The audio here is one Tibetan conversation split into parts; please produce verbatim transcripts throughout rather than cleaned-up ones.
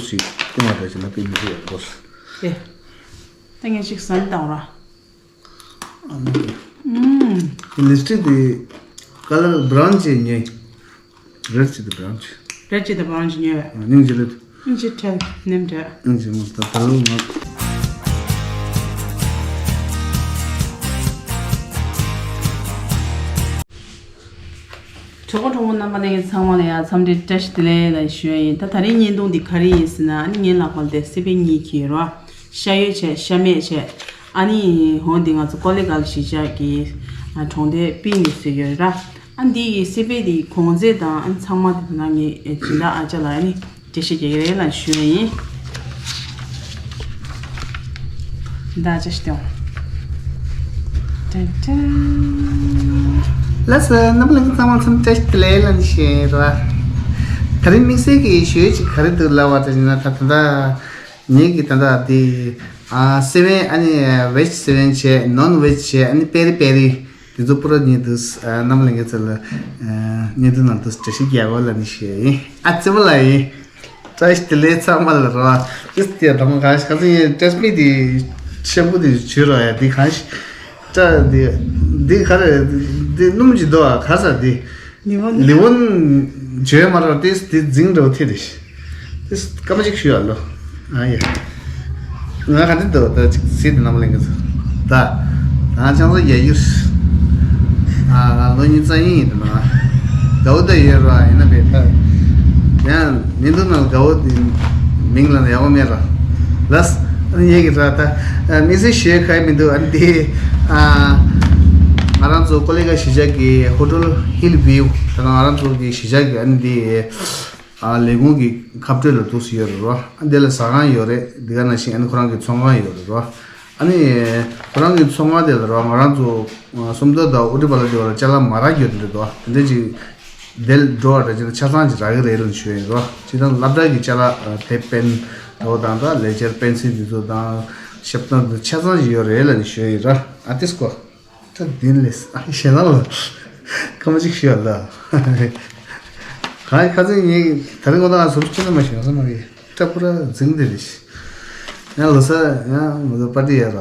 ཞིག་བཏིང་བ་འདྲ་ཞིག་ལ་དཔེ་མི་སྲིད་ཡག་པོ་རེད། དེ། ད་ངས་ཅིག་ཟ་ནས་བཏང་ར། ཨ་ནི། ཨུམ། ལིབ་སི་ཊིག་དེ་ཀ་ལར་བྷ་རའུན་ཅིག་ཉོས། རེཌ་ཅིག་དང་བྷ་རའུན་ཅིག་རེཌ་ཅིག་དང་བྷ་རའུན་ཅིག་ཉོས་པས། སྙིང་རྗེ་རེད། སྙིང་རྗེ་ཁྲལ་ནེམ་འདྲ། སྙིང་རྗེ་མོ་ད་ད་ལོ་ང་། གྲོགས་པོ་གྲོགས་མོ་རྣམ་པ་ལྷན་རྒྱས་ཚང་མ་ལ་ཡང་འཚམས་འདྲི་བཀྲ་ཤིས་བདེ་ལེགས་ལ་ཞུ་ཡ་ཡིན། ད་ད་རིང་བརྙན་ཐུང་འདི་ག་རེ་ཡིན་ཟེར་ན། ཨ་ནི་ངའི་ལག་པར་དེ་སི་པན་གཉིས་འཁྱེར་ཡོད་རེད་བ། ཤ་ཡོས་བྱས་ཤ་མེད་བྱས། ཨ་ནི་འོ་འདི་ང་ཚོ་ཀོ་ལི་གྷལ་གཞིས་ཆགས་ཀྱི་གྲོང་སྡེ་པིན་ནི་ཟེར་ཡོད་རེད་ར། ཨ་འདི་ཡི་སི་པན་འདི་གོང་ཚད་དང་ཨ་ནི་ཚང་མ་དེ་ནང་ངས་སྦྱིན་བདག་ཨ་ཅག་ལ་ཨ་ནི། དེ་ཞིག་རྒྱག་གི་རེད་ལ་ཞུ་ཡ་ཡིན། ད་ཅི་ཞིག་སྟོན། ཏན་ཏན། ལགས་སོ། རྣམ་པ་ལྷན་རྒྱས་ཚང་མ་འཚམས་འདྲི་བཀྲ་ཤིས་བདེ་ལེགས་ལ་ཞུ་ཡ་ཡིན་ར། ད་རིང་དམིགས་བསལ་གྱི་ཞུ་ཡ་ཅིག་ག་རེ་འདུག་ལབ་པ་དེ་ཡིན་ན། ད་ད་ལྟ་ངེད་ཀྱི་ད་ལྟ་དེ་ཨ་སེ་བན། ཨ་ནི་བེ་ཇི་སེ་བན་བྱས། ནོན་བེ་ཇི་བྱས། ཨ་ནི་པེ་རི་པེ་རི། དེ་ཚོ་པུ་ར་ཉེ་དུས་ཨ་རྣམ་པ་ལྷན་རྒྱས་ཚོ་ལ་ཨ་བརྙན་ཐུང་ནང་དུ་འགྲེལ་བཤད་རྒྱག་དགོས་ལབ་ནས་ཞུ་ཡ་ཡིན། ཨ་ཙི་མོ་ལ་ཡིན། བཀྲ་ཤིས་བདེ་ལེགས་ཚང་མ་ལ་རོ། ཨིས་ཏེ་དང་གང་ཞིག་ག་ཚོད་ཡིན། ཀྲེས་མི་དེ་ཤམ་པུ་དེ་བྱུས་རོགས་ཡ། དེ་གང་ཞིག་སྐྲ་དེ་དེ་ག་རེ་དེ་སྣུམ་གྱི་དོ་ག་ས་དེ། ལི་ཝན། ལི་ཝན་བྱོས་མ་རོགས། དེ་དེ་རྫིང་འདྲ་བོ་ཐེ་རེ་ཤི། དེ་སྐར་མ་གཅིག་ཞུ་ཡ་ལོ། ཨ་ཡ། ང་ག་འདྲ་འདུག་ད་ཅིག་སྲིད་དེ་རྣམ་པ་ལྷན་རྒྱས་ཚོ། ད་ད་ཆང་ས་ཡ་ཡུར། ཨ་ལོ་ཉིས་རྩ་གཉིས་ཡིན་འདུག་ན། དགའ་བོ་ད་ཡོད་ར། ཡིན་ན་བས་ད་ཡང་མི་འདུག་ན། དགའ་བོ་དེ་མིང་ལ་ཡག་པོ་མེད་ར། ལགས། ཨ་ནི་ཡ་གི་ར་ད་དམིགས་བསལ་ཞུ་ཡ་ག་ཡ་མི་འདུག་ཨ་ནི་དེ་ཨ་ང་རང་ཚོ་ཀོ་ལི་གྷལ་གཞིས་ཆགས་ཀྱི་ཧོ་ཊེལ་ཧིལ་བིའུ། ད་ང་རང་ཚོ་གི་གཞིས་ཆགས་ཀྱི་ཨ་ནི་དེ། ཨ་ལས་ཁུངས་ཀྱི་ཁ་སྤྲོད་ལ་འདུག་སེ་ཡོད་རེད་རོ། ཨ་འདི་ལ་ཟ་ཁང་ཡོད་རེད། འདི་ག་ནང་བཞིན་ཨ་ནི་ཁོ་རང་གི་ཚོང་ཁང་ཡོད་རེད་རོ། ཨ་ནི་ཁོ་རང་གི་ཚོང་ཁང་དེ་ལ་རོ། ང་རང་ཚོ་ཨ་སུམ་མདོ་དང་ཨུ་ཏི་པ་ལ་དེ་བ་ལ་ཅ་ལག་མ་རག་ཡོད་རེད་དོ། དེ་འདྲ་ཅིག་དེ་ལ་འགྲོ་བ་འདྲ་ཅིག་ཆ་ཚང་ཅིག་རག་གི་རེད་ལབ་ནས་ཞུ་ཡ་ཡིན་རོ། ཅིག་དང་སློབ་གྲྭ་གི་ཅ་ལག་ཨ་དེབ་པེན་འདྲ་བོ་དང་། ད་ལེགས་སྦྱར་པེན་སིལ་འདི་ཚོ་དང་ཤབ་ནར་འདི་ཆ་ཚང་ཅིག་ཡོད་རེད་ལབ་ནས་ཞུ་ཡ་ཡིན་རོ། ཨ་ཏིས་ཀོ། ད་དིན་ལེས་ཨ་ཞེ་ལ་ལ་ཁ་མ་ཅིག་ཤི་ཡ་ལ། གང་ཁ་ཚིག་ངས་ད་རིང་ངོ་ད་ང་ཟུར་ཅི་ན་མ་ཤེས་ས་མ་གི་སྐྲ་པུ་ར་འཛིང་དེ་རེད། ཡང་ལོ་ས་ཡང་ངོ་ད་པ་ཏི་ཡ་ར།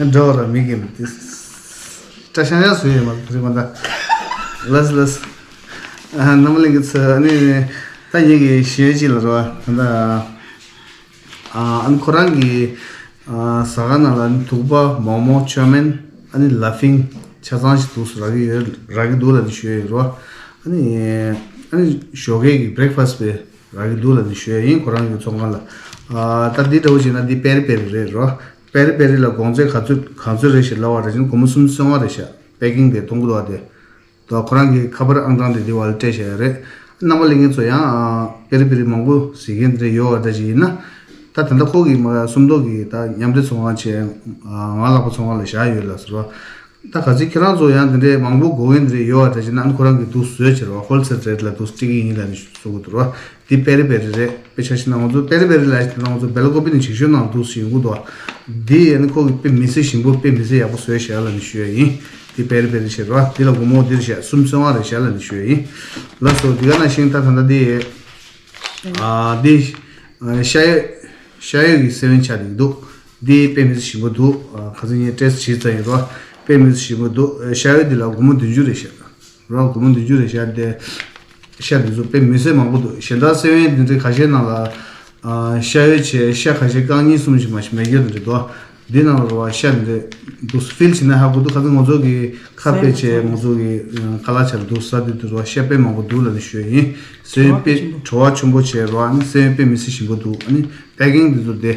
ཡང་འགྲོ་བ་ར་མི་གི་ལ་དེ། སྐྲ་ཤང་ཡང་བཟོས་ཡོད་མ་ད་རིང་ངོ་ད། ལས་ལས། ཨ་རྣམ་པ་ལྷན་རྒྱས་ཚོ། ཨ་ནི་ད་ངེད་ཀྱི་ཞེ་ཅི་ལ་ར་ད་ད། ཨ་ཨ་ནི་ཁོ་རང་གི་ཨ་ཟ་ཁང་ནང་ལ་ཨ་ནི་དུག་པ། མོག་མོག་ཆོ་མེན། ཨ་ནི་ལ་ཕིང་ཆ་ཚང་ཞིག་འདུག་སེ་རག་གི་ཡོད། རག་གི་འདུག་ལབ་ནས་ཞུ་ཡ་ཡོད་རོ། ཨ་ནི་ཨ་ནི་ཞོགས་ཀས་ཀྱི་བྷི་རེག་ཕ་སི་པའི་རག་གི་འདུག་ལབ་ནས་ཞུ་ཡ་ཡིན། ཁོ་རང་གི་ཚོང་ཁང་ལ། ཨ་ད་འདི་འདྲ་བོ་བྱས་ན་འདི་པེ་རི་པེ་རི་རེད་རོ། པེ་རི་པེ་རི་ལ་གོང་ཚད་ག་ཚོད་ག་ཚོད་རེད་ཞེས་ལབ་པ་རེད་ཅིང་། སྒོར་མོ་སུམ་ཅུ་སོ་ལྔ་རེད་ཤག་པེ་ཀིང་དེ་གཏོང་གི་འདུག་བ་དེ། ད་ཁོ་རང་གི་ཁ་པར་ཨང་གྲངས་དེ་འདི་བ་ལ་སྤྲད་བཞག་ཡོད་རེད། རྣམ་པ་ལྷན་རྒྱས་ཚོ་ཡང་ཨ་པེ་རི་པེ་རི་མང་པོ་གཟིགས་མཁན་དེ་འདྲ་ཡོད་པ་འདྲ་ཞིག་ཡིན་ན། ད་ད་ལྟ་ཁོ་གི་མ་སུམ་མདོ་གི་ད་མཉམ་འབྲེལ་ཚོང་ཁང་བྱས་ཨ་ང་ལག་པ་ཚོང་ཁང་ལ་བཞག་ཡོད་ལ་ཟེར་བ། ད་ག་ཚོད་ཁྱེད་རང་ཚོ་ཡང་དེ་འདྲའི་མང་པོ་དགོས་མཁན་དེ་འདྲ་ཡོད་པ་འདྲ་ཞིག་ན། ཨ་ནི་ཁོ་རང་གི་འདུག་བཟོས་བྱས་རོ། ཧོལ་སེལ་རེ་ཊི་ལ་འདུག་སྤྲད་ཀྱི་ཡིན་ལབ་ནས་གསུང་གི་འདུག་རོ། འདི་པེ་རི་པེ་རི་རེད། དཔེ་ཆ་བཞག་ན་ང་ཚོ་པེ་རི་པེ་རི་ལ་ཡིན་ན་ང་ཚོ་སྦེལ་ཀོབ་ནས་ཆེ་ཤོས་ནང་འདུག་སེ་ཡོང་གི་འདུག་འདི་ཡིན་ན་ཁོ་གི་དཔེ་མི་སྲིད་ཞིམ་པོ། དཔེ་མི་སྲིད་ཡག་པོ་བཟོས་བཞག་ལབ་ནས་ཞུ་ཡ་ཡིན། འདི་པེ་རི་པེ་རི་བྱས་རོ། འདི་ལ་སྒོར་མོ་འདིར་བཞག་སུམ་ཅུ་སོ་ལྔ་རེ་བཞག་ལབ་ནས་ཞུ་ཡ་ཡིན། ལགས་སོ། འདི་ག་ནང་བཞིན་ད་ད་ལྟ་འདི་ཨ་འདི་ཨ་ཤ་ཡོས་ཤ་ཡོས་ཀྱི་སེ་བན་ཆགས་འདུག་འདི་དཔེ་མི་སྲིད་ཞིམ་པོ་འདུག་ཨ་ཁ་སང་ངས་ཊེ་སི་ཊི་བྱས་ཚར་ཡིན་རོ། དཔེ་མི་སྲིད་ཞིམ་པོ་འདུག་ཨ་ཤ་ཡོས་འདི་ལ་སྒོར་མོ་བདུན་ཅུ་རེ་བཞག་རོ། སྒོར་མོ་བདུན་ཅུ་རེ་བཞག་སྟེ། ཤ་འདི་ཚོ་དཔེ་མི་སྲིད་མང་པོ་འདུག་གཞན་དག་སེ་བན་འདི་འདྲའི་ཁ་ཤས་ནང་ལ་ཨ་ཤ་ཡོས་བྱས་ཤ་ཁ་ཤས་རྐང་གཉིས་གསུམ་ཞིག་མ་ཞིག་མེད་རྒྱུ་འདི་འདྲ་འདུག་འདི་ནང་ལ་རོ་བ་ཤ་འདི་འདུག་ཕིལ་བྱས་ན་ཧ་གོ་འདུག་ཁ་སང་ང་ཚོ་གི་ཁ་ཕྱེ་བྱས་ང་ཚོ་གི་ཁ་ལག་ཆ་ལ་འདུག་ཟ་འདི་འདུག་རོ། ཤ་དཔེ་མང་པོ་འདུག་ལབ་ནས་ཞུ་ཡ་ཡིན། སེ་བན་དཔེ་བྲོ་བ་ཆེན་པོ་བྱས་རོ། ཨ་ནི་སེ་བན་དཔེ་མི་སྲིད་ཞིམ་པོ་འདུག་ཨ་ནི་པེ་ཀིང་འདི་ཚོ་དེ།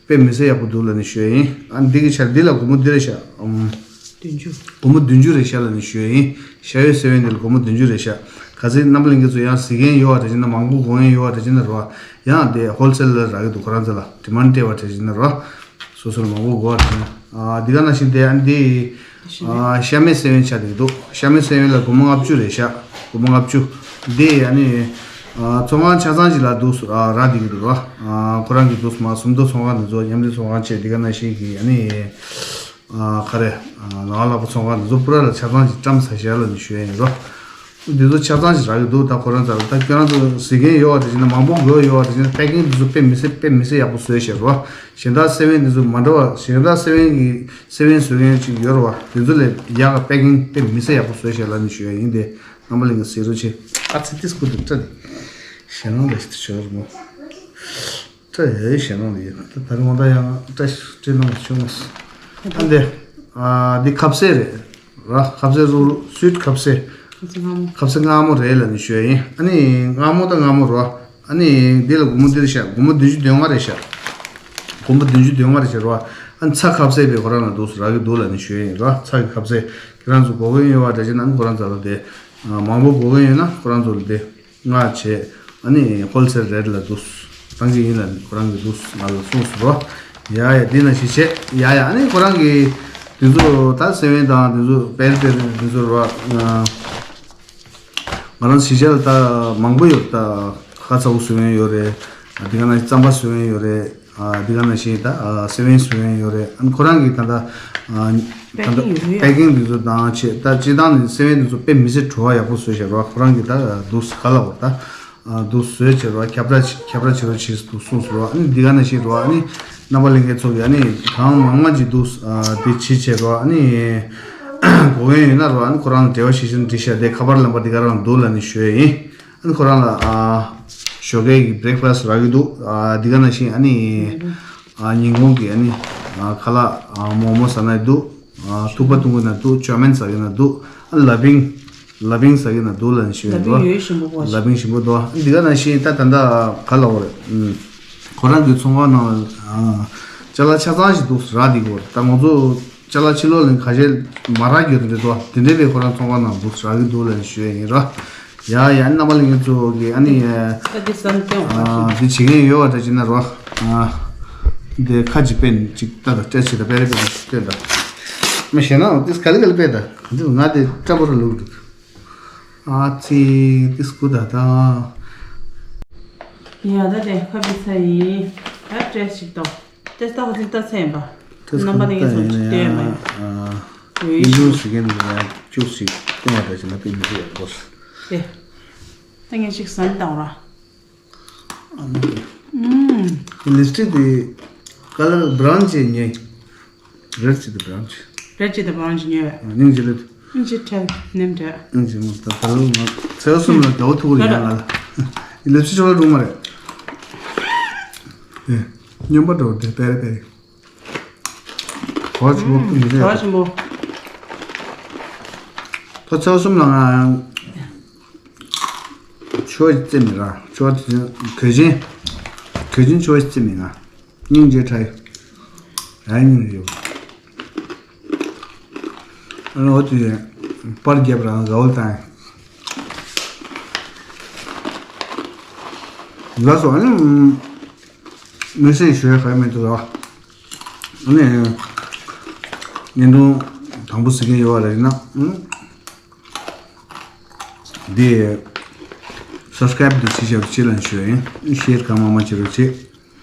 དཔེ་མི་སྲིད་ཡག་པོ་འདུག་ལབ་ནས་ཞུ་ཡ་ཡིན། ཨ་འདི་གི་ཆ་འདི་ལ་སྒོར་མོ་འདི་རེད་ཤག་ཨམ། བདུན་ཅུ། སྒོར་མོ་བདུན་ཅུ་རེད་ཤག་ལབ་ནས་ཞུ་ཡ་ཡིན། ཤ་ཡོས་སེ་བན་འདི་ལ་སྒོར་མོ་བདུན་ཅུ་རེད་ཤག་ག་ཚོད་རྣམ་པ་ལྷན་རྒྱས་ཚོ་ཡང་གཟིགས་མཁན་ཡོད་པ་འདྲ་བྱས་ན། མང་པོ་དགོས་མཁན་ཡོད་པ་འདྲ་བྱས་ན་རོ། ཡང་དེ་ཧོལ་སེལ་ལ་རག་གི་འདུག་ཁོ་རང་ཚོ་ལ་ཌི་མན་ཌི་སྤྲད་པ་འདྲ་བྱས་ན་རོ། སོ་སོར་མང་པོ་དགོས་པ་འདྲ་བྱས་ན། ཨ་འདི་ག་ནང་བཞིན་དེ་ཨ་འདི། ཨ་ཤ་མེད་སེ་བན་ཆགས་འདུག་ཤ་མེད་སེ་བན་ལ་སྒོར་མོ་ལྔ་བཅུ་རེད་ཤག་སྒོར་མོ་ལྔ་བཅུ། འདི་ཨ་ནི་ཨ་ཚོང་ཁང་ཆ་ཚང་ཞིག་ལ་འདུག་ཨ་རག་བསྡད་ཀྱི་འདུག་ར། ཨ་ཁོ་རང་གི་འདུག་མ་སུམ་མདོ་ཚོང་ཁང་འདི་ཚོ་མཉམ་འབྲེལ་ཚོང་ཁང་བྱས། འདི་ག་ནང་བཞིན་གྱི་ཨ་ནི་ཨ་ག་རེ་ཨ་ལ་ལག་པ་ཚོང་ཁང་འདི་ཚོ་པུ་ར་ལ་ཆ་ཚང་ཞིག་བཀྲམ་ཚར་ཤག་ལབ་ནས་ཞུ་ཡ་ཡིན་རོ། འདི་ཚོ་ཆ་ཚང་ཞིག་རག་གི་འདུག་ད་ཁོ་རང་ཚོ་ལ་ད་ཁྱོད་རང་ཚོ་གཟིགས་མཁན་ཡོད་པ་དེ་བྱས་ན། མང་པོ་དགོས་ཡོད་པ་དེ་བྱས་ན། པེ་ཀིང་འདི་ཚོ་དཔེ་མི་སྲིད་དཔེ་མི་སྲིད་ཡག་པོ་བཟོས་བཞག་རོ། གཞན་དག་སེ་ཝན་འདི་ཚོ་མ་འདྲ་བ། གཞན་དག་སེ་ཝན་གྱི་སེ་ཝན་བཟོ་མཁན་ཅིག་ཡོད་རེད་བ། དེ་ཚོ་ལས་ཡག་ག་པེ་ཀིང་དཔེ་མི་སྲིད་ཡག་པོ་བཟོས་བཞག་ལབ་ནས་ཞུ་ཡ་ཡིན། དེ་རྣམ་པ་ལྷན་རྒྱས་གཟིགས་རོགས་བྱེད། ཨ་ཙི་ཏིས་ཁུ་འདུག་སྐྲ་འདི་ཞེད་སྣང་འདྲ་ཞིག་ཏུ་བྱོས་རོགས་མོ། སྐྲ་ཡ་ཡི་ཞེད་སྣང་ལ་ཡོད། ད་ད་རུང་ད་ཡང་སྐྲ་སྐྲ་སྣང་ལ་ཆོད་མ་སོང་། ཨ་འདི། ཨ་འདི་ཁ་ཟས་རེད་ར། ཁ་ཟས་རུ་རུ་སུའིཊ་ཁ་ཟས། ཁ་ཟས་མངར་མོ། ཁ་ཟས་མངར་མོ་རེད་ལབ་ནས་ཞུ་ཡ་ཡིན། ཨ་ནི་མངར་མོ་ད་མངར་མོ་རོ། ཨ་ནི་འདི་ལ་སྒོར་མོ་འདི་རེད་ཤག་སྒོར་མོ་བདུན་ཅུ་དོན་ལྔ་རེད་ཤག་སྒོར་མོ་བདུན་ཅུ་དོན་ལྔ་རེད་ཤག་རོ། ཨ་ནི་ཚྭ་ཁ་ཟས་པས་ཁོ་རང་ལ་འདུག་རག་གི་འདུག་ལབ་ནས་ཞུ་ཡ་ཡིན་རོ། ཚྭ་གི་ཁ་ཟས་ཁྱེད་རང་ཚོ་དགོས་མཁན་ཡོད་པ་འདྲ་བྱས་ན། ཨ་ནི་ཁོ་རང་ཚོ་ལ་དེ་མང་པོ་དགོས་མཁན་ཡོད་ན་ཁོ་རང་ཚོ་ལ་དེ། ང་བྱས། ཨ་ནི་ཧོལ་སེལ་རེ་ཊི་ལ་འདུག་བཏང་གི་ཡིན་ལབ་ཁོ་རང་གིས་འདུག་ང་ལ་གསུངས་སོང་རོ། ཡ་ཡ། འདི་ན་ཞིག་བྱས། ཡ་ཡ། ཨ་ནི་ཁོ་རང་གིས་དེ་ཚོ་ད་སེ་ཝན་དང་དེ་ཚོ་པེར་པེར་དེ་ཚོ་རོ། ང་ང་རང་ཞིག་བྱས་ལ་ད་མང་པོ་ཡོད། ད་ཁ་ཚ་བོ་བཟོ་མཁན་ཡོད་རེད། དེ་ག་ན་རྩམ་པ་བཟོ་མཁན་ཡོད་རེད། ཨ་འདི་ག་ནང་བཞིན་ད་ཨ་སེ་ཝན་སུ་ཝན་ཡོད་རེད། ཨ་ནི་ཁོ་རང་གིས་ད་ལྟ་ཨ་ད་ལྟ་པེ་ཀིང་ཡོད་རེད། པེ་ཀིང་འདི་ཚོ་དང་བྱས། ད་སྤྱིར་བཏང་ནི་སེ་ཝན་འདི་ཚོ་དཔེ་མི་སྲིད་བྲོ་བ་ཡག་པོ་བཟོས་བཞག་རོ། ཁོ་རང་གིས་ད་འདུག་ག་ལ་བོར་ད་ཨ་འདུག་བཟོས་བྱས་རོ། ཁྱབ་བསྒྲགས་ཁྱབ་བསྒྲགས་བྱེད་རོགས་བྱེད་འདུག་གསུངས་སོང་རོ། ཨ་ནི་འདི་ག་ནང་བཞིན་རོ། ཨ་ནི་རྣམ་པ་ལྷན་རྒྱས་ཚོ་གིས་ཨ་ནི་གང་མང་མང་ཅིག་འདུག་ཨ་འདི་བྱེད་བྱས་རོ། ཨ་ནི་དགོས་མཁན་ཡོད་ན་རོ། ཨ་ནི་ཁོ་རང་ལ་འབྲེལ་བ་ཞིག་བྱས་ན་འགྲིག་ཤག་དེ་ཁ་པར་ལམ་པ་འདི་ག་རང་འདུག་ལབ་ནས་ཞུ་ཡ་ཡིན། ཨ་ནི་ཁོ་རང་ལ་ཨ་ཞོགས་ཀའི་གི་བྷི་རེག་ཕ་སི་རག་གི་འདུག་ཨ་འདི་ག་ནང་བཞིན་ཨ་ནི་ཨ་ཉིན་གུང་གི་ཨ་ནི་ཨ་ཁ་ལག་ཨ་མོག་མོག་ཟ་ན་འདུག་ཨ་ཐུག་པ་འཐུང་གི་ན་འདུག་ཅོ་མིན་ཟ་གི་ན་འདུག་ཨ་ལ་བིང་ལ་བིང་ཟ་གི་ན་འདུག་ལབ་ནས་ཞུ་ཡ་ཡིན། ལ་བིང་ཡོད་ཞིམ་པོ་གོ། ལ་བིང་ཞིམ་པོ་འདུག་ཨ་འདི་ག་ནང་བཞིན་ད་ད་ལྟ་ག་ལ་འོ་རེད། ཨུམ། ཁོ་རང་གི་ཚོང་ཁང་ནང་ཨ་ཅ་ལག་ཆ་ཚང་ཞིག་འདུག་རག་འདི་གོ། ད་ང་ཚོ་ཅ་ལག་ཕྱི་ལོགས་ལ་ག་ཤེད་མ་རག་རྒྱུ་དེ་འདྲ་འདུག་དེ་འདྲའི་བས་ཁོ་རང་ཚོང་པ་ནང་འདུག་རག་གི་འདུག་ལབ་ཞུ་ཡ་ཡིན་རོ། ཡ་ཡ། རྣམ་པ་ལྷན་རྒྱས་ཚོ་གི་ཨ་ནི་ད་འདི་བསམ་སྟོན་འོ་ཨ་འདི་བྱེད་མཁན་ཡོད་པ་འདྲ་བྱེད་ན་རོ། ཨ་འདི་ཁ་ཅིག་པན་ཅིག་ལྟ་དང་སྤྲད་བྱེད་དང་པེ་རེ་པེ་རེ་སྤྲད་དང་། མི་ཤེས་ན་འདི་ག་ལེ་ག་ལེ་སྤྲད་དང་། འདི་ང་དེ་སྐྲ་བོ་རུ་ལུག་འདུག་ཨ་ཙི་ཏིས་ཀུ་ད་ད། ཡ་ད་དེ་ཁ་བི་ས་ཡིན། ད་སྤྲད་ཞིག་ཏོ། ཏེ་ལྟ་བ་ཅིག་ལྟ་ཚེ་ཡིན་པ། ཏེ་རྣམ་པ་ནི་ངས་སོང་ཅིག་ལྟོས་མ་ཡིན། ཨ་ཡིན་ཡིན་ཞུ་ཞིག་གི་ནི་ཡང་བཅུག་ཞིག་ལྟོས་མ་ད་ཅི་ན་པི་མི་ཤེས་ཡོད་གོ། ཏེ། ད་ངས་ཞིག་ཟན་བཏང་ར། ཨ་ནི། ཨུམ། ལིབ་སི་ཊིག་དེ་ཀ་ལར་བྷ་རའུན་ཅིག་ཉོས། རེཌ་ཅིག་དང་བྷ་རའུན་ཅིག་ཉོས། རེཌ་ཅིག་དང་བྷ་རའུན་ཅིག་ཉོས་པས། སྙིང་རྗེ་ལེགས། སྙིང་རྗེ་ཁྲལ་ནེམ་འདྲ། སྙིང་རྗེ་མོ། ད་ད་ལོ་ང་ཚེ་བ་གསུམ་ལ་དགའ་བོ་ཐུག་གི་ཡིན་ང་ལ། ལིབ་སི་ཊིག་ཅོ་ལ་རུང་མ་རེད། ཨེ། སྨྱོན་པ་འདྲ་བོ་དེ་པེ་རེ་པེ་རེ། གོ་ཆུ་བོ་ཀུན་ནས་གོ་ཆུ་བོ། ད་ཚེ་བ་གསུམ་ལ་ང་ཆོས་རྩེ་མི་ར། ཆོས་གོས་ཆེན་གོས་ཆེན་ཆོས་རྩེ་མི་ང་། སྙིང་རྗེ་ཁྲལ། ཡ་སྙིང་རྗེ། ཨ་ནི་འོ་དེ་པར་རྒྱབ་རང་གའོ་དང་། ལགས་སོ། ཨ་ནི་མི་སེམས་ཞུ་ཡ་ག་མི་འདུག་ལ། ཨ་ནི་བརྙན་ཐུང་དང་པོ་གཟིགས་མཁན་ཡོད་པ་རེད་ན། འདི་སབ་སི་ཀ་རེབ་འདི་བྱེད་ཤག་བྱེད་ལ་ཞུ་ཡ་ཡིན། ཤེར་གང་མང་མང་བྱེད་རོགས་བྱེད་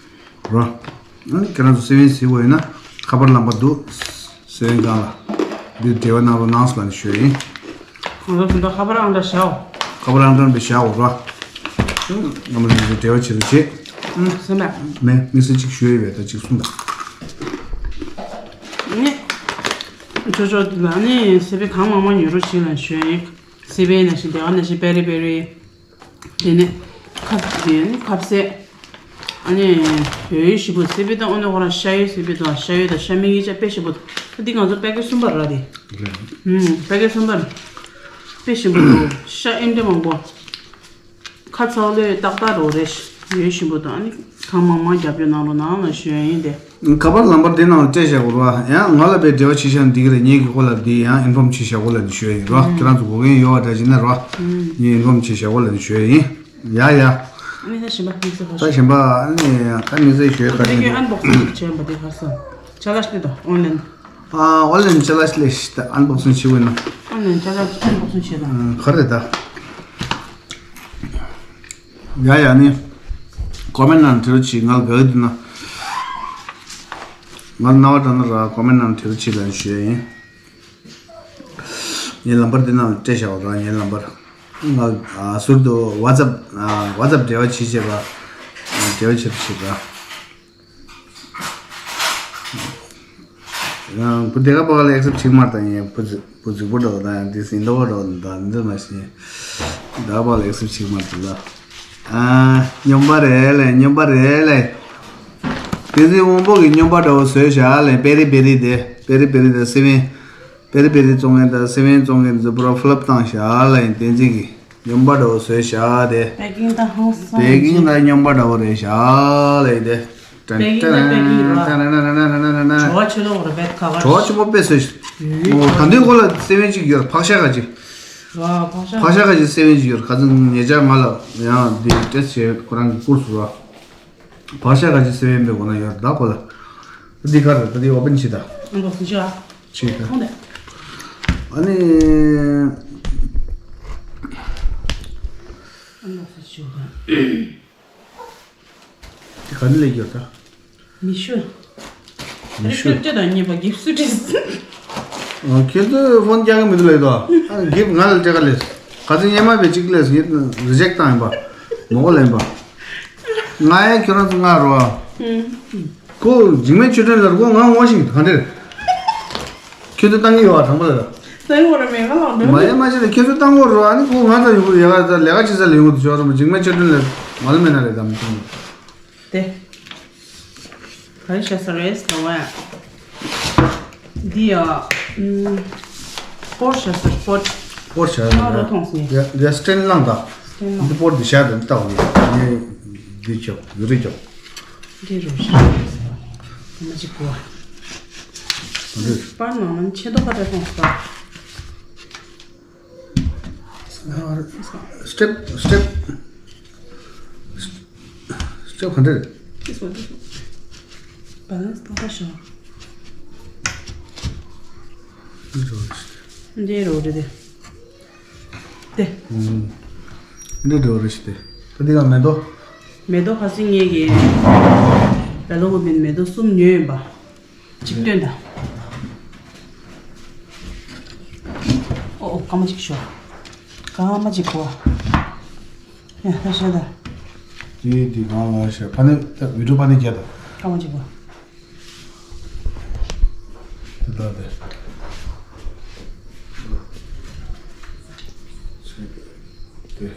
རོ། ཨ་ནི་ཁྱེད་རང་ཚོ་སེ་ཝན་གཟིགས་དགོས་ཡོད་ན་ཁ་པར་ལམ་པ་འདུག་སེ་ཝན་སྒང་ལ་འདི་འབྲེལ་བ་གནང་རོགས་གནང་ལ་ཞུ་ཡ་ཡིན། ང་ཚོ་དེ་འདྲ་ཁ་པར་ཨང་གྲངས་བཞག་འོ། ཁ་པར་ཨང་གྲངས་འདི་བཞག་འོ་རོ། ཨ་མ་ལི་འདི་འབྲེལ་བ་བྱེད་རོགས་བྱེད། ཨུམ། སེམས་པ། མེ་མི་སེ་གཅིག་ཞུ་ཡ་ཡོད་པས་ད་གཅིག་གསུངས་དང་། ནི། ཅོ་ཅོ་ལ་ནི་སེ་པི་གང་མང་མང་ཉོ་རོགས་བྱེད་ལ་ཞུ་ཡ་ཡིན། སི་པེ་ནང་བཞིན་དེ་ག་ནང་བཞིན་པེ་རི་པེ་རི། དེ་ནས་ཁབ་དེ་ནི་ཁབ་སེ། ཨ་ནི་ཡོད་ཡོད་ཞིབ་པོ་སི་པེ་དང་ཨོ་ནི་ཁོ་རང་ཤ་ཡོད་སི་པེ་དང་ཤ་ཡོད་དང་ཤ་མིག་གཉིས་ཆ་དཔེ་ཞིབ་པོ་འདུག་ཨ་འདི་ང་ཚོ་པེ་ཀེ་གསུམ་པ་ར་དེ། རེད། ཨུམ་པེ་ཀེ་གསུམ་པ་ར། དཔེ་ཞིབ་པོ་འདུག་ཤ་ཨེ་འདྲ་མང་པོ། ཁ་ཚ་བོ་ལོས་ཏག་ཏག་རོ་རེ་ཡོད་ཞིབ་པོ་དང་ཨ་ནི་གང་མང་མང་རྒྱབ་སྐྱོར་གནང་རོགས་གནང་ལ་ཞུ་ཡ་ཡིན་ཏེ། ཁ་པར་ལམ་པར་འདི་ནང་ལ་སྤྲད་བཞག་གོ་ར། ཡང་ང་ལ་པའི་འབྲེལ་བ་བྱེད་བཞག་འདི་གི་རེད། ངེད་ཀྱི་སྐོར་ལ་འདི་ཡང་ཨིན་ཕོམ་བྱེད་བཞག་གོ་ལ་འདི་ཞུ་ཡ་ཡིན་ར། ཁྱེད་རང་ཚོ་དགོས་མཁན་ཡོད་པ་འདྲ་བྱས་ན་ར། ངས་ཨིན་ཕོམ་བྱེད་བཞག་གོ་ལ་འདི་ཞུ་ཡ་ཡིན། ཡ་ཡ། ཨ་ནི་ད་གཞན་པ་དམིགས་བསལ་ཁ་ད་ཤས། གཞན་པ་ཨ་ནི་ད་དམིགས་བསལ་ཞུ་ཡ་ཁ་དེ་ཤས་ཁྱོད་ཨན་བོག་སིང་བྱས་པ་འདི་ཁ་སང་ཅ་ལག་ཤི་དང་ཨོན་ལན། ཨ་ཨོན་ལན་ཅ་ལག་ཤི་ལས་ཤི་ད་ཨན་བོག་སིང་བྱེད་དགོས་ན། ཨོན་ལན་ཅ་ལག་ཨན་བོག་སིང་བྱེད་དང་། ག་རེ་ད། ཡ་ཡ་ནི། ཀོ་མེན་ནང་དྲི་རོ་ཆི་ང་ལ་དགའ་གི་འདུག་ན། ང་ལ་རྣ་བ་དྲང་ན་ར་ཀོ་མེན་ནང་དྲི་རོ་ཆི་ལ་ཞུ་ཡ་ཡིན། ངའི་ལམ་བར་འདི་ནང་ལ་སྤྲད་བཞག་པ་ར་ངའི་ལམ་བར། ང་ཨ་ཟུར་དུ་WhatsApp ཨ་WhatsApp འབྲེལ་བ་བྱེད་བྱེད་པ། ཨ་འབྲེལ་བ་བྱེད་པ་བྱེད་པ། ཡང་བུ་དེ་ག་པ་ག་ལ་accept བྱེད་མ་ད་ཡིན། བུ་ཙི་བུ་རྫིག་པོ་འདྲ་བོ་དང་ཡང་དེ་སིན་ཏོ་བ་འདྲ་བོ་དང་འདི་མ་ཤེས། དེ་ག་པ་ག་ལ་accept བྱེད་མ་ད་ལ། ཨ་སྨྱོན་པ་རེད་ལེ། སྨྱོན་པ་རེད་ལེ། བསྟན་འཛིན་དབང་པོ་གི་སྨྱོན་པ་འདྲ་བོ་བཟོས་བཞག་ལེ། པེ་རི་པེ་རི་དེ་པེ་རི་པེ་རི་དེ་སེ་བན། པེ་རི་པེ་རི་བཙོང་མཁན་དང་སེ་བན་བཙོང་མཁན་དེ་ཚོ་པུ་ར་flop བཏང་བཞག་ལེ། བསྟན་འཛིན་གི་སྨྱོན་པ་འདྲ་བོ་བཟོས་བཞག་དེ། པེ་ཀིང་དང་ཧང་སང་པེ་ཀིང་དང་སྨྱོན་པ་འདྲ་བོ་རེད་བཞག་ལེ་དེ། པེ་ཀིང་དང་པེ་ཀིང་རེད་བ། བྲོ་བ་ཆེ་ལོང་རེད་པས་ཁ་ཁ། བྲོ་བ་ཆེན་པོ་དཔེ་བཟོས་ཤག་ཨོ་ད་དུང་ཁོ་ལ་སེ་བན་གཅིག་ཡོད། ཕག་ཤ་ཁ་ཅིག་ཨ་ཕག་ཤ། ཕག་ཤ་ཁ་ཅིག་སེ་བན་གཅིག་ཡོད། ཁ་ཚང་ཉེ་ཆར་ང་ལ་ཡང་འདི་ཏེ་བྱས་ཁོ་རང་གི་བསྐུར་སོང་ར། བག་ཤ་ག་ཅི་སེ་བན་པའི་སྒོ་ན་ཡོད་ད་ཁོ་ལ། འདི་ག་རེད་ད། འདི་ཨོ་པན་བྱེད་ད། ཨ་འགོག་སུ་ཅི་ཨ། བྱེད་ད། ཁོང་ནས། ཨ་ནི། ཨ་འགོག་སུ་ཅི་ཨ། འདི་ག་ནས་སླེབས་ཡོད་ད། མི་ཤོད། མི་ཤོད། ཁྱོད་དང་གཉིས་པ་འགེབས་སུ་བྲིས། ཨ་ཁྱེད་ཚོས་ཕོན་རྒྱག་གི་མི་འདུག་ལབ་དོ། ཨ་འགེབས་ང་ལ་སྤྲད་ཀ་ལས། ག་ཚོད་སྙན་མ་བས་གཅིག་ལས་ངས་རི་ཇེག་བཏང་ཡིན་པ། མོ་གོ་ལེན་པ། ང་ཡང་ཁྱོད་རང་ཚོ་ང་རོ། ཁོ་འཇིགས་མེད་ཆོས་སྒྲོན་ལ་ཁོ་ང་ངོ་ཤེས་ག་འདྲེར། ཁྱོད་ཚོ་བཏང་གི་ཡོད་བ་དང་པོ་ལ། བཏང་གི་ཡོད་རེད་མེད་ང་ལ་འདོད། མ་ཡ་མ་བྱེད་ལ་ཁྱོད་ཚོ་བཏང་གི་རོ། ཨ་ནི་ཁོ་ང་ཚོ་ཡོང་གི་ཡ་ག་ཚ་ལས་ཀ་བྱེད་ས་ལ་ཡོང་གི་འདུག་ཅོག་རོ་མ་འཇིགས་མེད་ཆོས་སྒྲོན་ལ་ང་ལ་མེད་ན་རེད་དམ་ཚོ། དེ། ག་རེ་བྱས་ས་རེད་ལོ་ཨ། འདི་ཡ། ཨུམ། སྤོར་བྱས་ས་སྤོར། སྤོར་བྱས་ང་རོ་མཐོང་སོང་། ཡ་ཡ་སྟན་བླངས་དང་། སྟན་བླངས། འདི་སྤོར་འདི་བྱས་དང་འདི་བཏགས་ནས་ངས་འདི་ཁྱོད་ཡུ་རེ་ཁྱོད། འདི་རོ་ཞིག་རེད་ཟེར་བ། མ་གཅིག་གོ་བ། འདི། པར་ནང་ན་ཆེ་མདོག་ཁ་བྲལ་མཐོང་སོང་། སི་ཊེབ་སི་ཊེབ་སི་ཊེབ་ག་འདྲ་རེད། This one, this one. Balance ཏག་ཏག་ཤོག་འདི་རོ་རེད་དེ། དེ། འདི་རོ་རེད་དེ། ད་འདི་ག་མེ་ཏོག་མེ་ཏོག་ཁ་སང་ངེད་ཀྱིས་བེ་ལོ་ཝི་མིན་མེ་ཏོག་གསུམ་ཉོས་ཡིན་པ། གཅིག་སྟོན་དང་། ཨོ་ཨོ་སྐར་མ་གཅིག་ཤོག་སྐར་མ་གཅིག་གོ། ཡ་ད་ཤོད་ད། དེ་དེ་གང་ལ་ཤོད་ཕ་ནི་ད་བི་ཌིའོ་ཕ་ནི་རྒྱ་དང་། སྐར་མ་གཅིག་གོ། དེ་ད་དེ། དེ།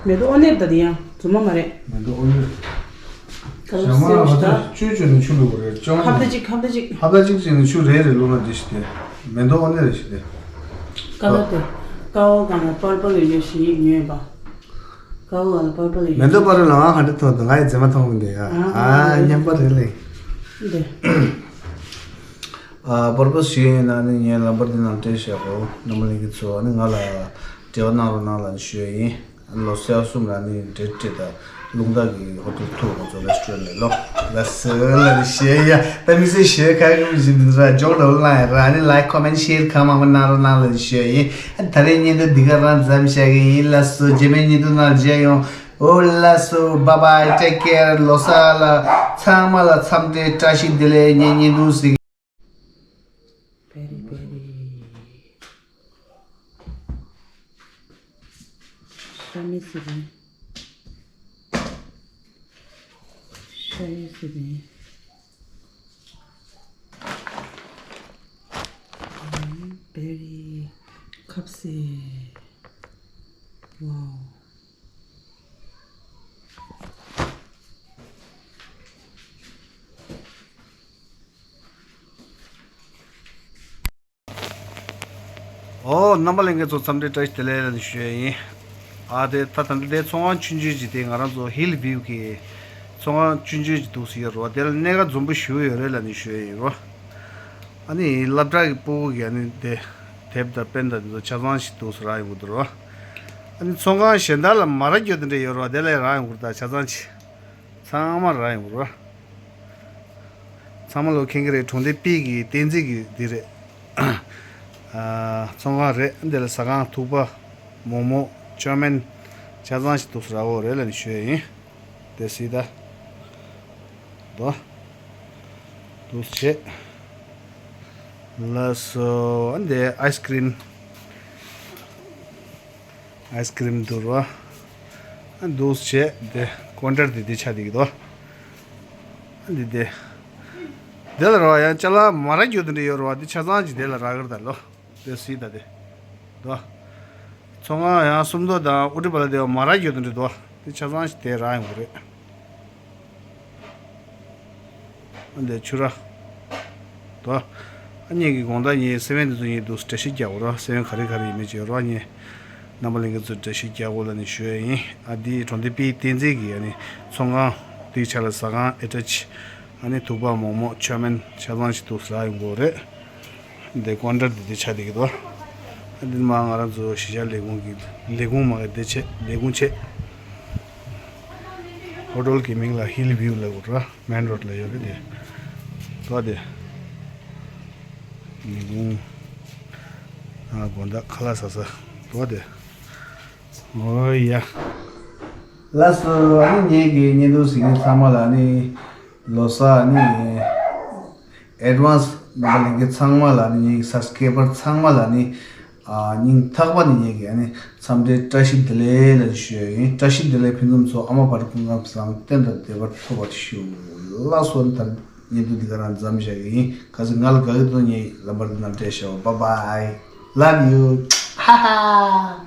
མེ་ཏོག་ཨོ་ནེབ་ད་དེ་ཡང་རྫུན་མ་མ་རེད། མེ་ཏོག་ཨོ་ནེབ། ཀ་ལ་ཞྭ་དམར་ལ་སེའུ་ཞིག་ད། ང་ཚོ་བཅུ་བཅུ་ནས་ཆུ་བླུགས་པ་རེད་ཅང་། ཧབ་ཏ་གཅིག་ཧབ་ཏ་གཅིག་ཧབ་ཏ་གཅིག་ཅིག་ནས་ཆུ་རེ་རེ་བླུགས་ན་འགྲིག་ཤི་དེ། མེ་ཏོག་ཨོ་ནེབ་རེད་ཤི་དེ། ཀ་ལ་དེ། ཀའོ་གང་ལ་པར་པལ་ཡོད་ཤི་ཡིག་ཉོས་པ། ཀའོ་གང་ལ་པར་པལ་ཡོད། མེ་ཏོག་པར་ལ་ང་ག་འདྲ་མཐོང་འདུག་ང་ཡི་མཛེས་མ་མཐོང་གི་འདུག་ཡ། ཨ་ཨ་ཨ་མཉམ་པར་རེད་ལེ། འདི། ཨ་པར་པལ་ཞིག་ཡིན་ན་ནི་ངའི་ལམ་བར་འདི་ནང་སྤྲད་བཞག་གོ་རྣམ་པ་ལྷན་རྒྱས་ཚོ་ཨ་ནི་ང་ལ་འབྲེལ་བ་གནང་རོགས་གནང་ལ་ཞུ་ཡ་ཡིན། ལོ་གསར་གསུམ་ར་ནི་འབྲེལ་འབྲེལ་དང་རླུང་རྟ་གི་ཧོ་ཊེལ་ཐུག་ཁོ་ཚོ་རེ་སི་ཊོ་རན་ལས་ལོ། ལ་སོ་ལ་ནི་ཞེ་ཡ་ད་མི་སེ་ཞེ་ཁ་གི་མི་བཞིན་འདི་ར་ཇོག་ཌོ་ལ་ཡ་ར་ནི་ལའིག་ཁོ་མེན་ཤེར་ཁ་མང་པོ་གནང་རོགས་གནང་ལ་ཞུ་ཡ་ཡིན། ད་རེས་ཉིན་དུ་འདི་ག་རང་མཚམས་བཞག་གི་ཡིན། ལ་སོ་རྗེས་མའི་ཉིན་དུ་ནང་མཇལ་ཡོང་། ཨོ་ལ་སོ་བྷ་བྷའི་ཊེག་ཀེར། ལོ་གསར་ལ་ཚང་མ་ལ་འཚམས་འདྲི་བཀྲ་ཤིས་བདེ་ལེགས། ཉིན་ཉིན་དུ་ཟིག་བེ་རི་བེ་རི། ཤ་མི་སི་རིང་། ཤ་ཡི་སི་རིང་། བེ་རི་ཁབ་སི། ཝའོ། ཨོ་རྣམ་པ་ལྷན་རྒྱས་ཚོ་འཚམས་འདྲི་བཀྲ་ཤིས་བདེ་ལེགས་ལ་ནི་ཞུ་ཡ་ཡིན། ཨ་དེ་ད་ད་ལྟ་དེ་ཚོང་ཁང་ཆུང་ཆུང་ཅིག་དེ་ང་རང་ཚོ་ཧིལ་བིའུ་གི་ཚོང་ཁང་ཆུང་ཆུང་ཅིག་འདུག་སེ་ཡོད་རེད་བ། དེ་ལ་གནས་ཀ་འཛོམས་པོ་ཞེ་པོ་ཡོད་རེད་ལ་ནི་ཞུ་ཡ་ཡིན་རོ། ཨ་ནི་སློབ་གྲྭ་གི་སྤུ་གུ་གི་ཨ་ནི་དེ་དེབ་དང་པེན་དང་དེ་ཚོ་ཆ་ཚང་ཞིག་འདུག་སེ་རག་ཡོང་གི་འདུག་རོ། ཨ་ནི་ཚོང་ཁང་གཞན་དག་ལ་མ་རག་རྒྱུ་དེ་འདྲ་ཡོད་རེད་བ། དེ་ལ་རག་ཡོང་གི་རེད་ད་ཆ་ཚང་ཅིག་ཚང་མ་རག་ཡོང་རོ། ཚང་མ་ལོ་མཁྱེན་གྱི་རེད། གྲོང་སྡེ་པི་གི་བསྟན་འཛིན་གྱི་འདི་རེད། ཨ་ཚོང་ཁང་རེད། འདི་ལ་ཟ་ཁང་ཐུག་པ། མོག་མོག་ཅོ་མན། ཆ་ཚང་ཞིག་འདུག་སེ་རག་གི་རེད་ལ་ནི་ཞུ་ཡ་ཡིན། དེ་སྲིད་ད། དོ། འདུག་སེ་བྱས། ལགས་སོ། འདི་ཨའི་སི་ཀྲིམ། ཨའི་སི་ཀི་རིམ་འདུག་རོ། ཨ་འདུག་བྱས་དེ་ཀོན་ཊར་དེ་དེ་ཆ་དེ་གི་དོ། ཨ་འདི་དེ། དེ་ལ་རོ་ཡང་ཅ་ལག་མ་ར་རྒྱུ་དེ་འདྲ་ཡོད་རོ། དེ་ཆ་ཚང་ཅིག་དེ་ལ་རག་གི་རེད་ད་ལོ། དེ་སི་ད་དེ། དོ། ཚོང་ཁང་ཡང་སུམ་མདོ་དང་ཨུ་ཏི་པ་ལ་དེ་མ་ར་རྒྱུ་དེ་འདྲ་དོ། དེ་ཆ་ཚང་ཅིག་དེ་རག་ཡོང་གི་རེད། ཨ་འདི་ཆུ་ར། དོ། ཨ་ངེད་ཀྱི་དགོང་དག་ངས་སེ་བན་འདི་ཚོ་ངས་འདུག་འགྲེལ་བཤད་རྒྱག་དགོས་ར། སེ་བན་ག་རེ་ག་རེ་ཡིན་མིན་བྱས་ར། ངས་རྣམ་པ་ལྷན་རྒྱས་ཚོར་འགྲེལ་བཤད་རྒྱག་དགོས་ལབ་ནས་ཞུ་ཡ་ཡིན། ཨ་འདི་གྲོང་སྡེ་དཔེ་བསྟན་འཛིན་གྱི་ཨ་ནི་ཚོང་ཁང་དེའི་ཆ་ལ་ཟ་ཁང་ཨེ་ཊེཆ། ཨ་ནི་ཐུག་པ་མོག་མོག་ཆོས་སྨན་ཆ་ཚང་ཞིག་འདུག་ཟ་ཡོང་གི་རེད། འདི་ཀོན་ཊར་འདི་འདི་ཆ་འདི་གི་དོ། འདི་མ་ང་རང་ཚོ་གཞིས་ཆགས་ལས་ཁུངས་ཀྱི་ལས་ཁུངས་མ་གི་འདི་ཆེ་ལས་ཁུངས་ཆེ། ཧོ་ཊེལ་གྱི་མིང་ལ་ཧིལ་བིའུ་ལབ་དགོས་ར། མེན་རོ་ཌི་ལ་ཡོད་རེད་དེ། དོ་དེ། ལས་ཁུངས། ཨ་དགོང་དག་ཁ་ལག་ཟ་ས། དོ་དེ། ཨོ་ཡ། ལགས་སོ། ཨ་ནི་ངེད་ཀྱི་བརྙན་ཐུང་གཟིགས་མཁན་ཚང་མ་ལ་ནི་ལོ་གསར་ཨ་ནི་ཨེ་ཌི་ཝན་སི་རྣམ་པ་ལྷན་རྒྱས་ཚང་མ་ལ་ནི་ངེད་ཀྱི་སབ་སི་ཀེ་རེབ་པར་ཚང་མ་ལ་ནི་ཨ་སྙིང་ཐག་པ་ནས་ངེད་ཀྱི་ཨ་ནི་འཚམས་འདྲིའི་བཀྲ་ཤིས་བདེ་ལེགས་ལ་ཞུ་ཡ་ཡིན། བཀྲ་ཤིས་བདེ་ལེགས་ཕུན་སུམ་ཚོགས། ཨ་མ་བར་དུ་སྐུ་ཁམས་བཟང་། བསྟན་དང་བདེ་བར་ཐོབ་པར་ཤོག། ལགས་སོ། ད་བརྙན་ཐུང་འདི་ག་རང་མཚམས་བཞག་གི་ཡིན། གལ་སྲིད་ང་ལ་དགའ་གི་འདུག་ངའི་ལམ་བར་འདི་ནང་སྤྲད་ཤོག། Bye bye. Love you. Ha ha.